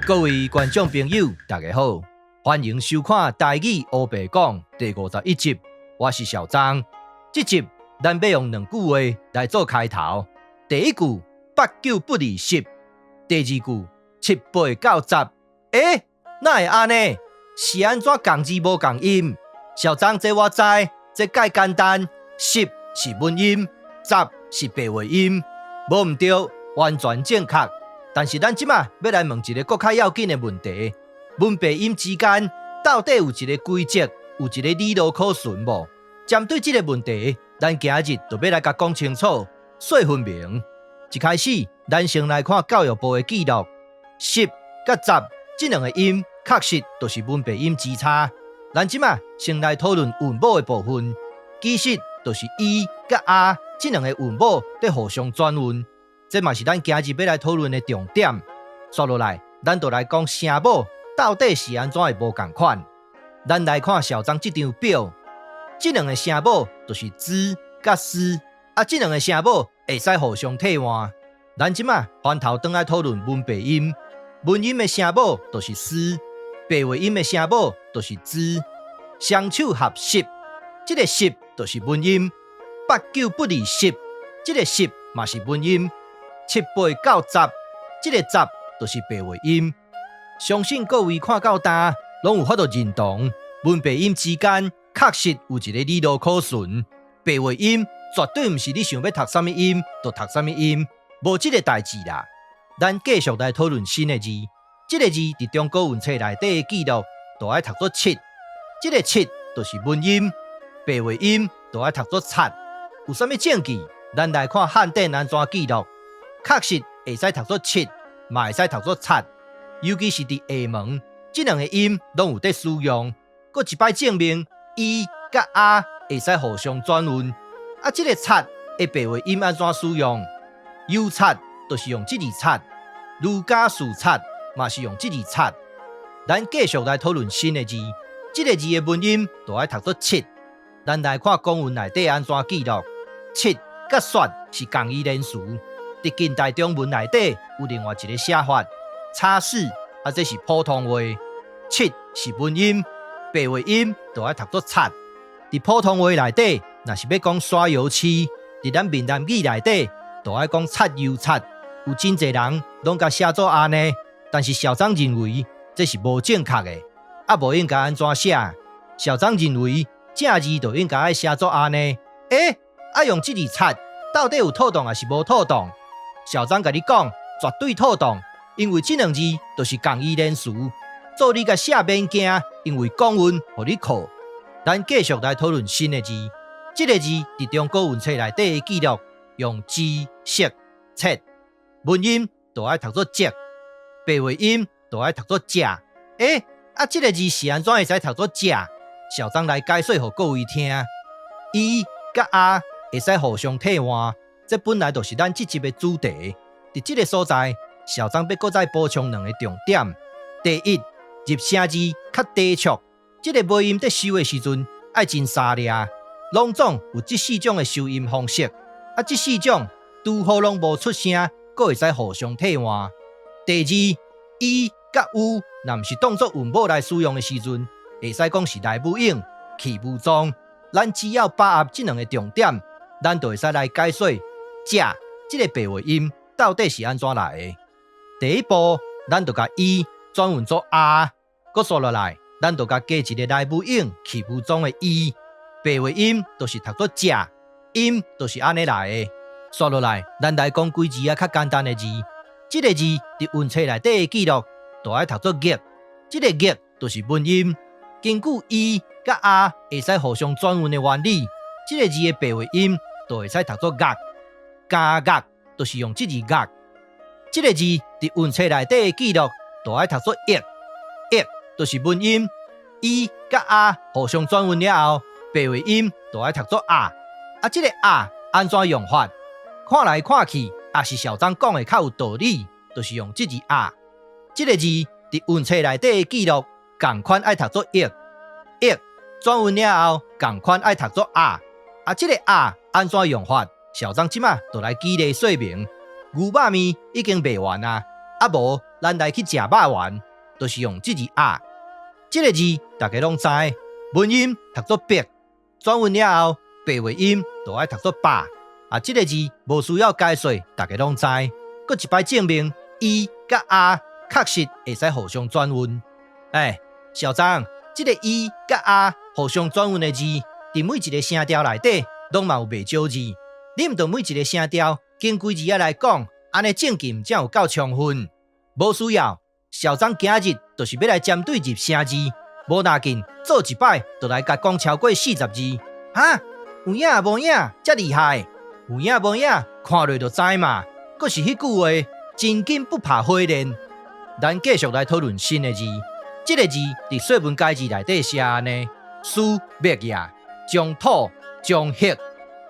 各位觀眾朋友，大家好，歡迎收看《台語烏白講》第51集，我是小張。這集咱欲用兩句話來做開頭。第一句八九不離十，第二句七八九十。欸，哪會按呢？是按怎仝字無仝音？小張這我知，這蓋簡單。十是文音，十是白話音，無毋對，完全正確。但是咱這馬欲來問一个閣較要緊的問題：文白音之間到底有一个規則，有一个理路可循無？針對這个問題，咱今日就欲來共講清楚，說分明。一開始，咱先來看教育部的記錄，十佮十這兩个音確實就是文白音之差。咱這馬先來討論韻母的部分，其實就是 i 佮 a 這兩个韻母佇互相轉韻。這嘛是咱今日欲來討論的重點。煞落來，咱就來講聲母到底是按怎會無仝款。咱來看小張這張表，這兩个聲母就是 zh 佮 sh，啊，這兩个聲母會使互相替換。咱這馬翻頭轉來討論文白音，文音的聲母就是 sh，白話音的聲母就是 zh。雙手合十，這个十就是文音；八九不離十，這个十嘛是文音。七八九十，這个十就是白話音。相信各位看到今，攏有法度認同，文白音之間確實有一个理路可循。白話音絕對毋是你想欲讀啥物音就讀啥物音，無這个代誌啦。咱繼續來討論新的字，這个字佇中國文冊內底的記錄，就愛讀做七。這个七就是文音，白話音就愛讀做擦。有啥物證據？咱來看漢典按怎記錄。確實會使讀做七，嘛會使讀做擦，尤其是佇廈門，這兩个音攏有佇使用。閣一擺證明，i 佮 a 會使互相轉韻。啊，這个擦的白話音按怎使用？油擦就是用這字擦，儒家事擦嘛是用這字擦。咱繼續來討論新的字，這个字的文音就愛讀做七。咱來看公文內底按怎記錄，七佮雪是仝義連詞。佇近代中文內底有另外一个寫法，擦拭，啊，這是普通話。七是文音，白話音就愛讀做擦。佇普通話內底，若是欲講刷油漆，佇咱閩南語內底，就愛講擦油擦。有真濟人攏共寫做按呢，但是小張認為這是無正確的，啊，無應該按怎寫。小張認為正字就應該愛寫做按呢。欸，啊用這字擦，到底有妥當抑是無妥當？小張共你講，絕對妥當，因為這兩字就是仝義連詞，做你共寫免驚，因為公文予你靠。咱繼續來討論新的字，這个字佇中國文冊內底的記錄，用字、色、切，文音就愛讀做積，白話音就愛讀做食。欸，啊，這个字是按怎會使讀做食？小張來解說予各位聽，i 佮 a 會使互相替換。這本來就是咱這集的主題。佇這个所在，小張欲閣再補充兩个重點。第一，入聲字較低促，這个尾音佇收的時陣愛真沙掠。攏總有這四種的收音方式，啊，這四種拄好攏無出聲，閣會使互相替換。第二，i 佮 u 若毋是當作韻母來使用的時陣，會使講是來無影去無蹤。咱只要把握這兩个重點，咱就會使來解說。食這个白話音到底是按怎來的？第一步，咱就共 i 轉韻做 a，閣煞落來，咱就共加一个來無影去無蹤的 e，白話音就是讀做食，音就是按呢來的。煞落來，咱來講幾字仔較簡單的字。這个字佇文冊內底的記錄，就愛讀做玉，這个玉就是文音。根據 i 佮 a 會使互相轉韻的原理，這个字的白話音就會使讀做樂。監獄就是用這字樂，這个字佇文冊內底的記錄，就愛讀做役，役就是文音，i 佮 a 互相轉韻了後，白話音就愛讀做鴨，啊，這个鴨按怎用法？看來看去，也是小張講的較有道理，就是用這字鴨。這个字佇文冊內底的記錄，仝款愛讀做役，役轉韻了後，仝款愛讀做鴨，啊，這个鴨按怎用法？小張這馬就來舉例說明，牛肉麵已經賣完啊，啊無，咱來去食肉圓，就是用這字鴨。這个字大家攏知，文音讀做白，轉韻了後白話音就愛讀做百。啊，這个字無需要解說，大家攏知。閣一擺證明，伊佮鴨確實會使互相轉韻。欸，小張，這个伊佮鴨互相轉韻的字，佇每一个聲調內底攏嘛有袂少字。你毋著每一个聲調經規字仔來講，按呢證據毋才有夠充分。無需要，小張今日就是欲來針對入聲字，無若緊做一擺就來共講超過40字。哈，有影無影？遮厲害？有影無影？看落就知嘛。閣是彼句話，真金不怕火煉。咱繼續來討論新的字，這个字佇說文解字內底寫按呢：書滅也，將土將赫，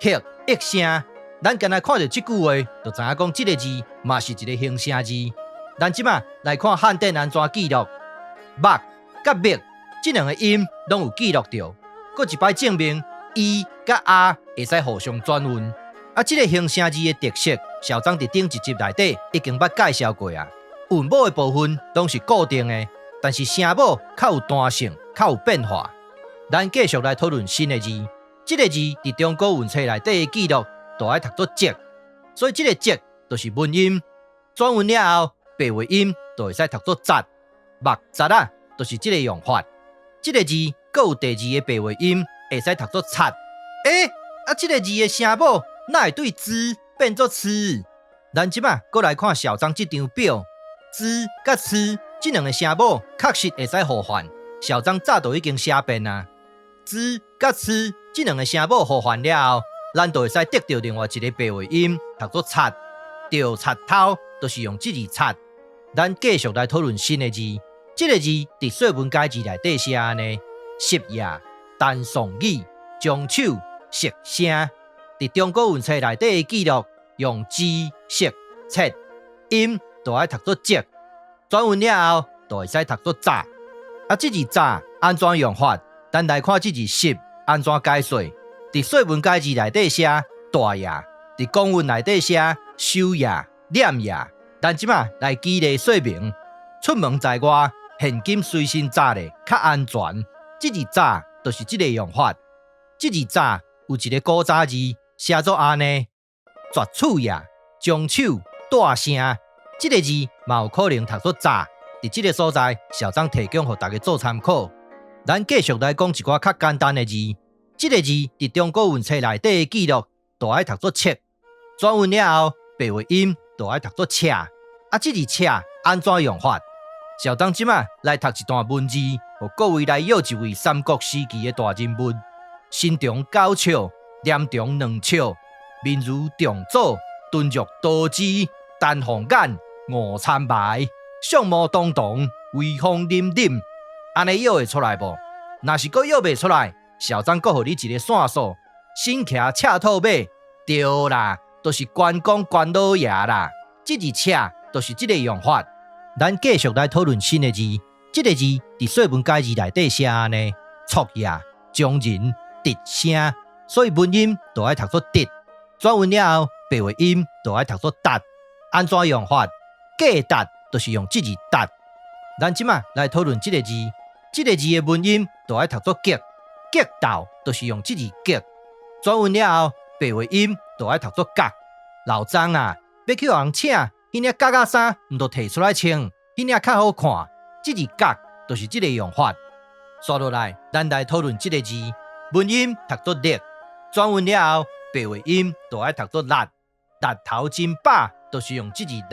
赫一聲。咱干焦看著這句話，就知影講這个字嘛是一个形聲字。咱這馬來看漢典按怎記錄，目佮麥這兩个音攏有記錄著，閣一擺證明伊佮鴨會使互相轉韻。啊，這个形聲字的特色，小張佇頂一集內底已經捌介紹過啊。韻母的部分攏是固定的，但是聲母較有彈性，較有變化。咱繼續來討論新的字，這个字佇中國文冊內底的記錄，就愛讀做積，所以這个積就是文音。轉韻了後，白話音就會使讀做雜，目雜仔，就是這个用法。這个字閣有第二個白話音，會使讀做擦。欸，啊，這个字的聲母哪會對茲變做痴？咱這馬閣來看小張這張表，茲佮痴這兩个聲母確實會使互換。小張早就已經寫遍啊。茲佮痴這兩个聲母互換了後，咱就會使得著另外一个白話音，讀做擦。著賊偷就是用這字擦。咱繼續來討論新的字，這个字佇說文解字內底寫按呢：十也，單誦語，將手，釋聲。佇中國文冊內底的記錄，用字、釋、切音，就愛讀做積，轉韻了後就會使讀做早。啊，這字早按怎用法？咱來看這字十按怎解說。佇說文解字內底寫大也，佇公文內底寫收也、念也。咱這馬來舉例說明，出門在外，現金隨身紮咧較安全。這字紮就是這个用法。這字紮有一个古早字寫做按呢：絕處也，將手大聲。這个字嘛有可能讀做紮。佇這个所在，小張提供予大家做參考。咱繼續來講一寡較簡單的字。這个字佇中國文冊內底的記錄，就愛讀做切。轉韻了後，白話音就愛讀做赤。啊，這字赤按怎用法？小張這馬來讀一段文字，予各位來約一位三國時期的大人物。身長9尺，臉長2尺，面如重棗，唇若桃枝，丹鳳眼，五參眉，相貌堂堂，威風凜凜。按呢約會出來無？若是閣約袂出來，小張閣予你一个線索：身騎赤兔馬，對啦，就是關公關老爺啦。這字赤就是這个用法。咱繼續來討論新的字，這个字佇說文解字內底寫按呢：錯也，將人，直聲，所以文音就愛讀做直。轉韻了後，白話音就愛讀做達。按怎用法？價值就是用這字達。咱這馬來討論這个字，這个字的文音就愛讀做激，激鬥就是用這字激。轉韻了後，白話音就愛讀做角。老張啊，欲去予人請，彼領角仔衫毋著提出來穿，彼領較好看。這字角就是這个用法。紲落來，咱來討論這个字，文音讀做力，轉韻了後，白話音就愛讀做力。力頭真飽，就是用這字力。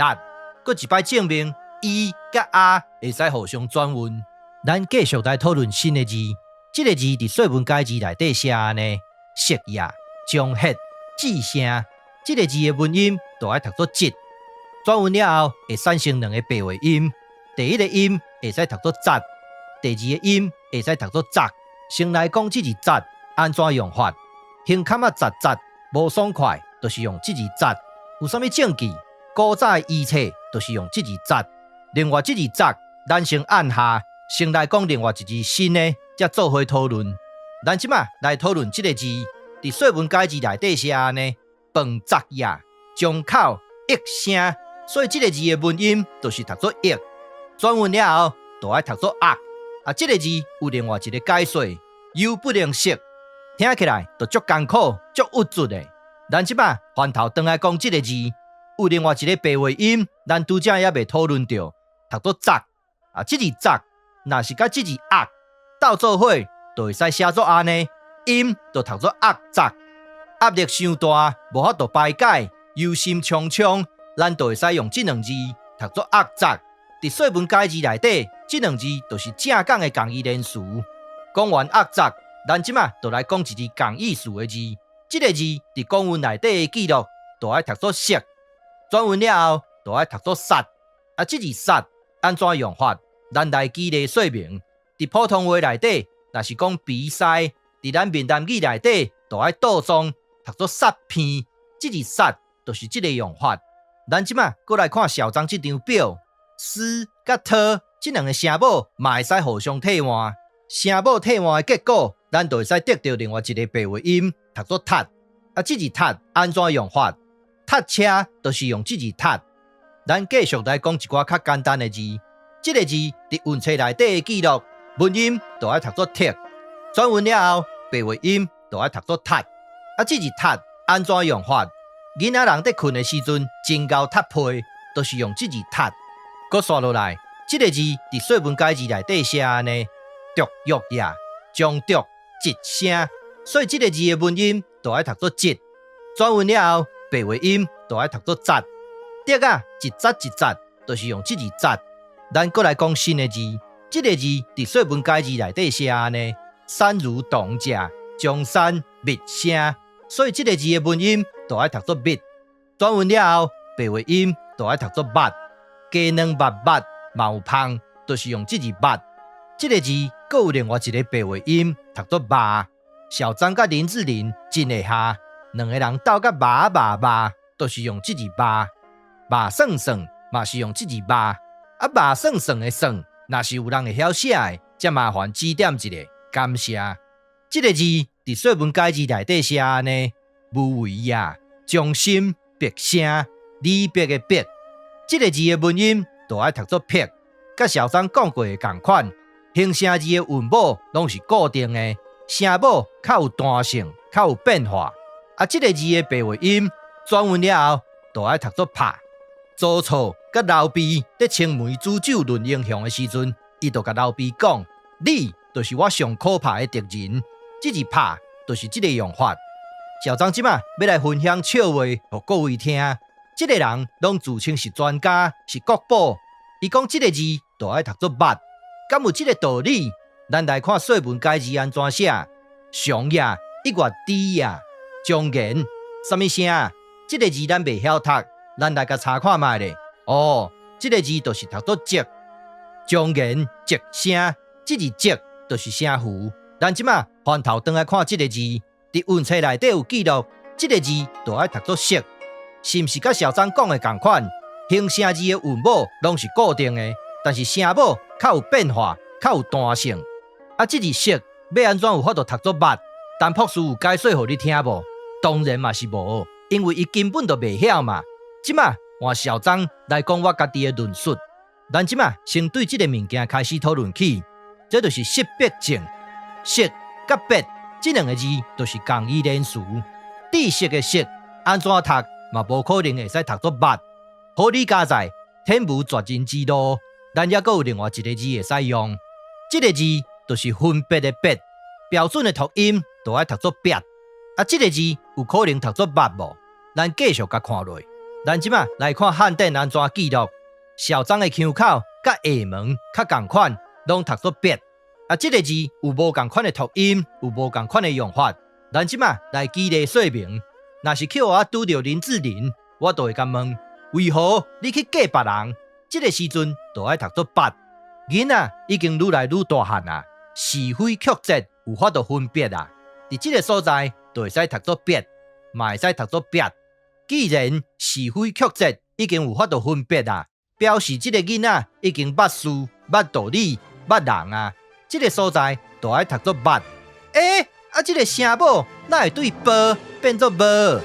閣一擺證明，伊佮鴨會使互相轉韻。咱繼續來討論新的字，這个字佇說文解字內底寫按呢：釋也，將血，志聲。這个字的文音就愛讀做質。轉韻了後會產生兩个白話音，第一个音會使讀做雜，第二个音會使讀做雜。先來講這字雜按怎用法？胸坎仔雜雜無爽快，就是用這字雜。有啥物證據？古早的醫冊就是用這字雜。另外這字雜，咱先按下，先來講另外一字新的，才做伙討論。咱這馬來討論這个字，佇說文解字內底寫按呢：飯雜也，將口，一聲。所以這个字的文音就是讀做抑。轉韻了後，就愛讀做壓。啊，這个字有另外一个解說，猶不能釋，聽起來就足艱苦、足鬱卒的。咱這擺翻頭轉來講這个字，有另外一个白話音，咱拄才猶未討論著，讀做雜。啊，這字雜，若是佮這字壓鬥做伙，就會使寫做按呢，音就讀做壓雜。壓力傷大，無法度排解，憂心忡忡，咱就會使用這兩字讀做壓雜。佇說文解字內底，這兩字就是正港的仝義連詞。講完壓雜，咱這馬就來講一字仝意思的字。這个字佇公文內底的記錄，就愛讀做色。轉韻了後，就愛讀做殺。啊，這字殺按怎用法？咱來舉例說明。佇普通話內底，若是講鼻塞，佇咱閩南語內底，就愛倒裝讀做殺鼻。這字殺就是這个用法。咱這馬閣來看小張這張表，斯佮特這兩个聲母嘛會使互相替換。聲母替換的結果，咱就會使得著另外一个白話音，讀做踢。啊，這字踢按怎用法？踢車就是用這字踢。咱繼續來講一寡較簡單的字。這个字佇韻冊內底的記錄，文音就愛讀做踢。轉韻了後，白話音就愛讀做踢。啊，這字踢按怎用法？囡仔人佇睏的時陣，真𠢕踢被，就是用這字踢。閣紲落來，這个字佇說文解字內底寫按呢，著欲也，將著一聲，所以這个字的文音就愛讀做疾。轉韻了後，白話音就愛讀做疾。竹仔一節一節，就是用這字疾。咱閣來講新的字，這个字佇說文解字內底寫按呢，山如動者，將山密聲，所以這个字的文音就愛讀做密。轉韻了後，白話音就愛讀做密。雞卵密密嘛有芳，就是用這字密。這个字閣有另外一个白話音，讀做肉。小張佮林志玲真會合，兩个人鬥佮肉肉肉，就是用這字肉。肉算算嘛是用這字肉。啊，肉算算的算，若是有人會曉寫的，才麻煩指點一下，感謝。這个字佇說文解字內底寫按呢，無為也，將心別聲，離別的別。這个字的文音就愛讀做別，佮小張講過的仝款，形聲字的韻母攏是固定的，聲母較有彈性，較有變化。啊，這个字的白話音轉韻了後，就愛讀做拍。曹操佮劉備佇青梅煮酒論英雄的時陣，伊就共劉備講：你就是我上可怕的敵人。這字拍就是這个用法。小張這馬欲來分享笑話予各位聽。這个人攏自稱是專家，是國寶。伊講這个字就愛讀做捌，敢有這个道理？咱來看說文解字按怎寫。常也，一月知也，常言，啥物聲？這个字咱袂曉讀，咱來共查看覓咧。哦，這个字就是讀做積。常言積聲，這字積就是聲符。咱這馬翻頭轉來看這个字，佇韻冊內底有記錄，這个字就愛讀做色，是毋是佮小張講的仝款？形聲字的韻母攏是固定的，但是聲母較有變化，較有彈性。啊，這字色欲按怎有法度讀做捌？陳博士有解說予你聽無？當然嘛是無，因為伊根本就袂曉嘛。這馬換小張來講我家己的論述。咱這馬先對這个物件開始討論起，這就是識別症。識佮別這兩个字就是仝義連詞。知識的識按怎讀嘛無可能會使讀做捌。好理佳在，天無絕人之路，咱猶閣有另外一个字會使用。這个字就是分別的別，標準的讀音就愛讀做別。啊，這个字有可能讀做捌無？咱繼續共看落。咱這馬來看漢典按怎記錄。小張的腔口佮廈門較仝款，攏讀做別。啊，這个字有無仝款的讀音，有無仝款的用法。咱這馬來舉例說明。若是予我拄著林志玲，我就會共問：為何你去嫁別人？這个時陣就愛讀做捌。囡仔已經愈來愈大漢啊，是非曲折有法度分別啊。佇這个所在就會使讀做別，嘛會使讀做煏。既然是非曲折已經有法度分別啊，表示這个囡仔已經捌事、捌道理、捌人啊。這个所在就愛讀做捌。欸，啊，這个聲母哪會對波變做無？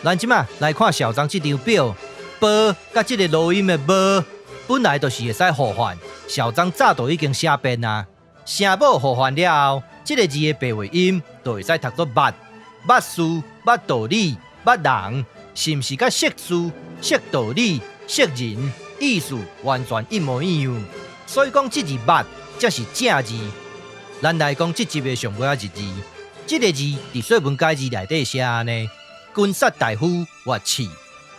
咱這馬來看小張這張表， ㄅ佮這个濁音的ㄅ本來就是會使互換，小張早就已經寫遍啊。聲母互換了後，這个字的白話音就會使讀做捌、捌事、捌道理、捌人，是毋是佮識事、識道理、識人意思完全一模一樣？所以講這字捌才是正字。咱來講這集的上尾仔一字，這个字佇說文解字內底寫按呢：軍殺大夫曰刺，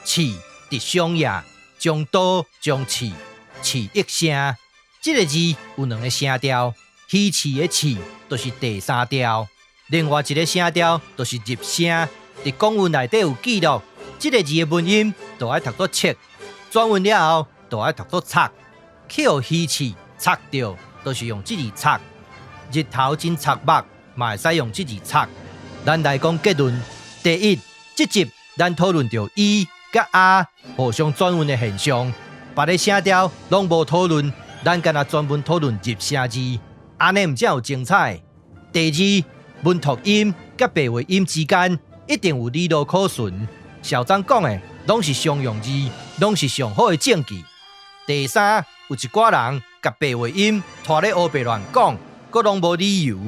刺佇商也，將刀將刺，刺一聲。這个字有兩個聲調，魚翅的翅就是第三調，另外一个聲調就是入聲。佇公文內底有記錄，這个字的文音就愛讀做切，轉韻了後就愛讀做插，去予魚翅插著，就是用這字插。日頭真插目，嘛會使用這字插。咱來講結論：第一，這集咱討論著 ī 佮 ā 互相轉韻的現象，別个聲調攏無討論，咱干焦專門討論入聲字，按呢毋才有精彩。第二，文讀音佮白話音之間一定有理路可循。小張講的攏是常用字，攏是上好的證據。第三，有一寡人共白話音拖咧烏白亂講，閣攏無理由。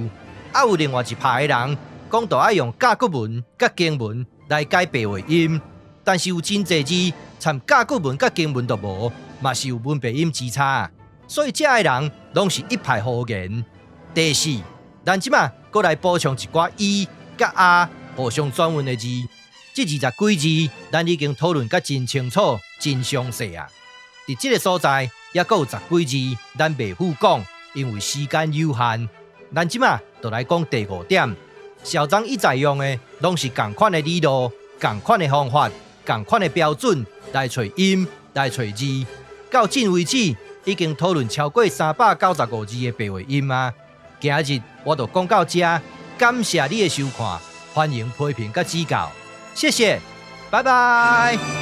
啊，有另外一派的人講，著愛用甲骨文佮金文來改白話音，但是有真濟字，參甲骨文佮金文都無，嘛是有文白音之差。所以這的人攏是一派胡言。第四，咱這馬閣來補充一寡 ī 佮 ā 互相轉韻的字，這二十幾字，咱已經討論甲真清楚、真詳細啊。佇這个所在，猶閣有十幾字，咱袂赴講，因為時間有限。咱這馬就來講第五點。小張一再用的，攏是仝款的理路、仝款的方法、仝款的標準來揣音、來揣字。到今為止，已經討論超過395字的白話音啊。今日我就講到這，感謝你的收看，歡迎批評佮指教，謝謝，拜拜。